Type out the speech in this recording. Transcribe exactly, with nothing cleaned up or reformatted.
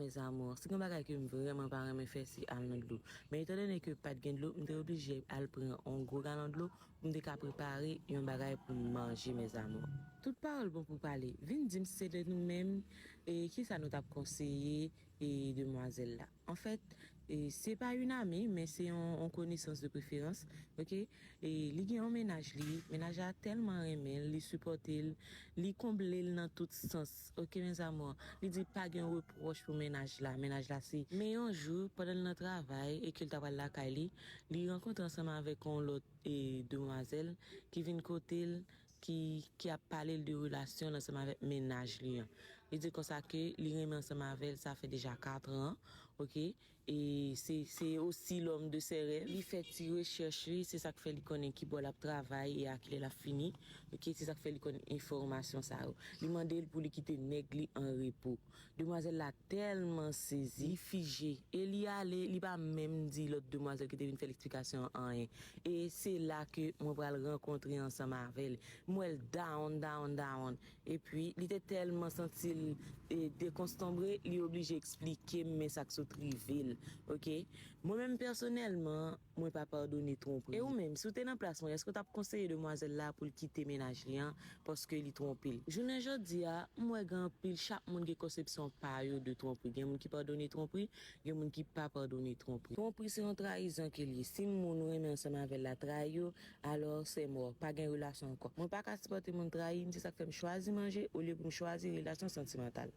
Mes amours, si gen bagay ke m vrèman pa renmen fè, se al nan dlo. Men etandone ke pa t gen dlo, m te oblije al pran yon gwo galon dlo pou m te ka prepare yon bagay pou m manje, mes amours. Tout pawòl bon pou pale. Vin di m si se de nou menm, e kisa nou t ap konseye e demwazèl la. Anfèt, e se pa yon ami, men se yon, yon konesans de preferans, oke? E li gen yon mennaj li, mennaj la tèlman renmen l, li sipòte l, li konble l nan tout sans, oke, mes amours? Li di pa gen repwòch pou mennaj la, mennaj la se. Men yon jou, pandan l nan travay e ke l ta pral lakay li, li rankontre ansanm avèk yon lòt e demwazèl ki vin kote l, ki, ki ap pale l de relasyon l ansanm avèk mennaj li an. Li di konsa ke li renmen ansanm avè l, sa fè deja katran, oke? E se, se osi lòm de sè rèv. Li fè ti rechèch li, se sa k fè li konnen ki bò l ap travay e a kilè l ap fini, oke? Se sa k fè li konn enfòmasyon sa yo. Li mande l pou li kite nèg li an repo. Demwazèl la tèlman sezi, li fije. E li ale, li pa menm di lòt demwazèl ki te vin fè l eksplikasyon an anyen. E se la ke mwen pral rankontre ansanm avè l. M wè l down, down, down. Epi, li te tèlman santi l e, dekonstonbre, li oblije eksplike m men sa k sot rive l. Oke? Mwen menm pèsonèlman, mwen pa padone twonpri. E ou menm, si w te nan plas mwen, èske w t ap konseye demwazèl la pou l kite mennaj li an paske li twonpe l? Jounen jodi a, m wè gen anpil, chak moun gen konsepsyon pa yo de twonpri. Gen moun ki padone twonpri, gen moun ki pa padone twonpri. Twonpri se yon trayizon ke l ye. Si moun ou renmen ansanm avè l la trayi w, alò se mò, pa gen relasyon ankò. Mwen pa ka sipòte moun trayi m, se sa k fè m chwazi manje olye pou m chwazi relasyon santimantal.